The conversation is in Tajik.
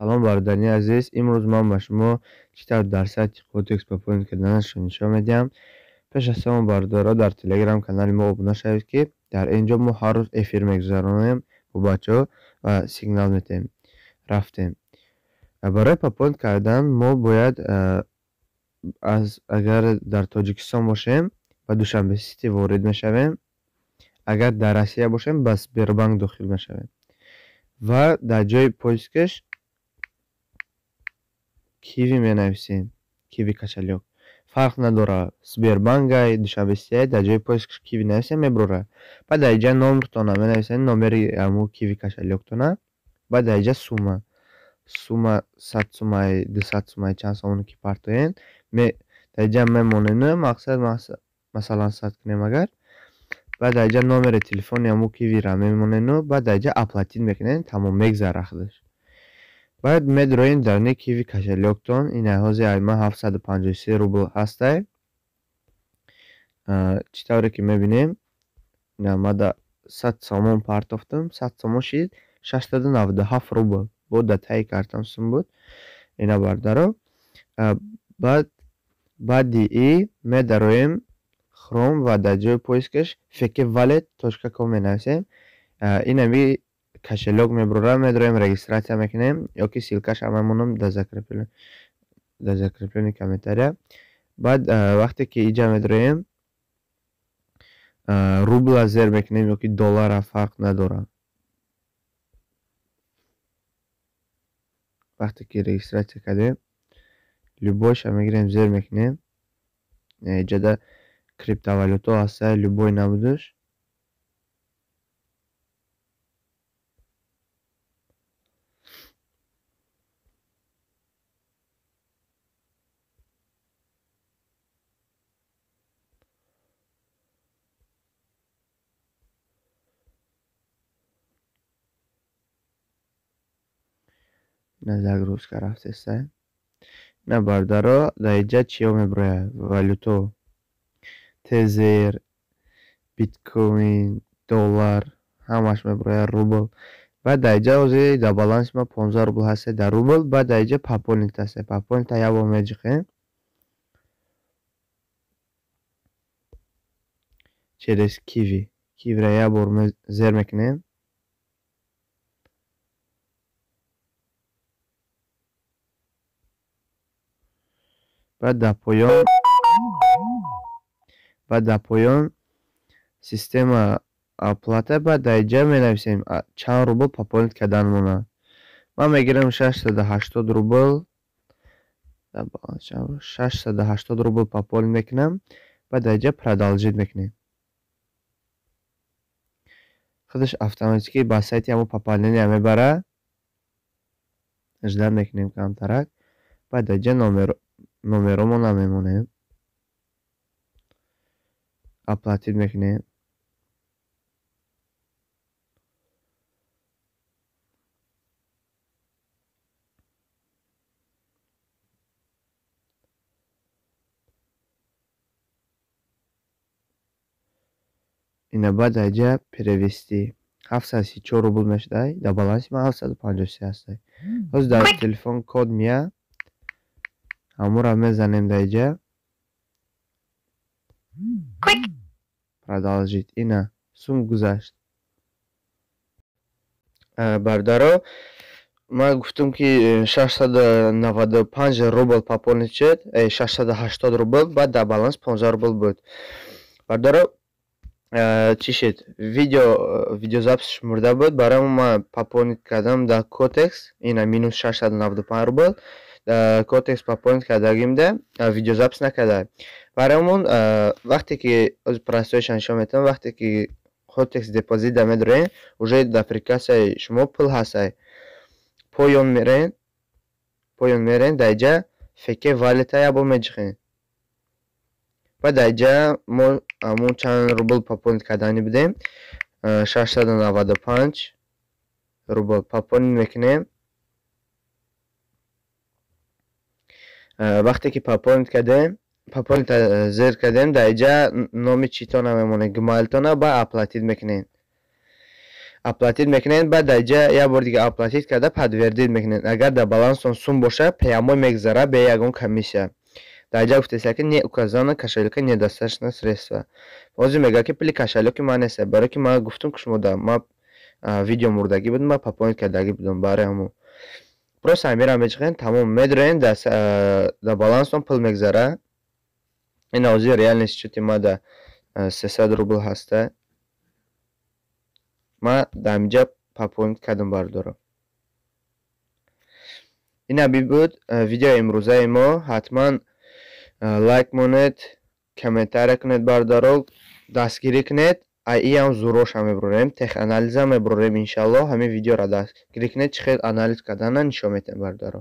Салом, бародарони азиз. Имрӯз ман ба шумо чӣ тавр дар сайти Quotex пополнить карданашро нишон медиҳам. Пеш аз ҳама, бародаро, дар телеграм канали мо обуна шавед, ки дар ин ҷо мо ҳар рӯз эфир мегузаронем бо бачаҳо ва сигнал метиҳем. Рафтем. Барои пополнить кардан мо бояд аз агар дар Тоҷикистон бошем, ба Душанбе Сити ворид мешавем, агар дар Россия бошем, ба Сбербанк дохил мешавем ва дар ҷои поискаш Киви менависем. Киви кошелёк фарқ надорад, Сбербанкай, Душанбе Ситиай, дар ҷои поискаш Киви нависем, мебурад. Баъд дар инҷа номертона менависем, номери ҳамун Киви кошелёктона. Баъд дар инҷа сумма, 100 сумай, 200 сумай, чанд сомоне ки партоен, дар инҷа мемонем. Мақсад, масалан, 100 кунем агар. Баъд дар инҷа номери телефони ҳамун Кивира мемонену баъд дар инҷа оплатить мекунем, тамом, мегзара худаш. Баъд медроем даруни Киви кошелёктон. Ина, ҳозир ай ман 753 рубл ҳастай. Чӣ тавре ки мебинем, ина, ма да 100 сомон партофтам, 100 сомон шид 697 рубл. Бо дар таи картам сум буд. Ина, бародаро, баъд баъди и медароем Хром ва дар ҷои поискаш fkwalet.com менависем. Инами кошелёк мебурора, медроем, регистрация мекунем ё ки ссылкаша мемонам дар закреплённый комментария. Баъд вақте ки иҷа медроем, рубла зер мекунем ё ки доллара, фарқ надорад. Вақте ки регистрация кардем, любойша мегирем, зер мекунем. Иҷода криптовалютаҳо ҳастанд, любой набудаш. Ина, загрузка рафтеста. Ина, бародаро, дар инҷа чиё мебирояд? Валюто: тезер, биткоин, доллар, ҳамаш мебирояд, рубл. Баъд дар инҷа ҳозир дар баланси ма 15 рубл ҳаста дар рубл. Баъд дар инҷа пополнить ҳаста. Пополнитьа як бор меҷиқем через Киви. Кивира як бор зер мекунем. Баъд дар поён система оплата. Баъд дар инҷа менависем чанд рубл пополнить карданмона. Ман мегирам 680 рубл, 680 рубл пополнить мекунам. Баъд дар инҷа продолжить мекунем. Худаш автоматически ба сайти ҳамон пополнения мебарад. Ждать мекунем камтарак. Баъд дар инҷа номеромона мемонем, оплатить мекунем. Ина, баъд дар инҷа перевести, 734 рубл мешудай. Дар баланси ман 753 ҳастай. Ҳозир дар телефон код меяд, ҳамонро мезанем дар инҷа, продолжить. Ина, сум гузашт. Бародаро, ман гуфтам, ки 695 рубл пополнить шуд, 680 рубл, баъд дар баланс 15 рубл буд. Бародаро, чӣ шуд, видеозаписш мурда буд, барои ман пополнить кардам дар Quotex. Ина, минус 695 рубл дар Quotex пополнить кардагимда, видеозапись накарда. Барои вақте ки простойша нишон метавам, вақте ки Quotex депозитда медорем, уже дар прикассаи шумо пул ҳастай. Поён мерен, поён мерен, дар инҷа FK Wallet як бор меҷиқем. Баъд дар инҷа мо ҳамун чанд рубл пополнить кардани будем, 695 рубл пополнить мекунем. Вақте ки пополнить кардем, пополнить зер кардем, дар инҷа номи читона мемонем, гмайлтона, ба оплатить мекунем. Оплатить мекунед, баъд дар ҷа як бор дига оплатить карда, подтвердить мекунед. Агар дар баланстон сум боша, прямой мегзара, бе ягон комиссия. Дар ҷа гуфтеста, ки не указано кошелька, недостаточно средства. Ҳозир мегӯяд, ки пули кошелёки ман нест, барое ки ман гуфтам, ки шумо да ман видео мурдагӣ буд, ман пополнить кардагӣ будам. Барои ҳамон просто ҳамира мечиқем, тамом, медроем, дар баланстон пул мегзара. Ин ҳозир реальный счёти ма да 300 рубл ҳаста. Ман дар ҳаминҷа пополнить кардам, бардорам. Ин ҳами буд видеои имрӯзаи мо. Ҳатман лайк монед, комментария кунед, бародаро, дастгирӣ кунед. Ай иам зуроша мебурорем, теханализа мебурорем, иншаллоҳ. Ҳамин видеоро дастгирӣ кунед, чӣ хел анализ кардана нишон медиҳем, бародаро.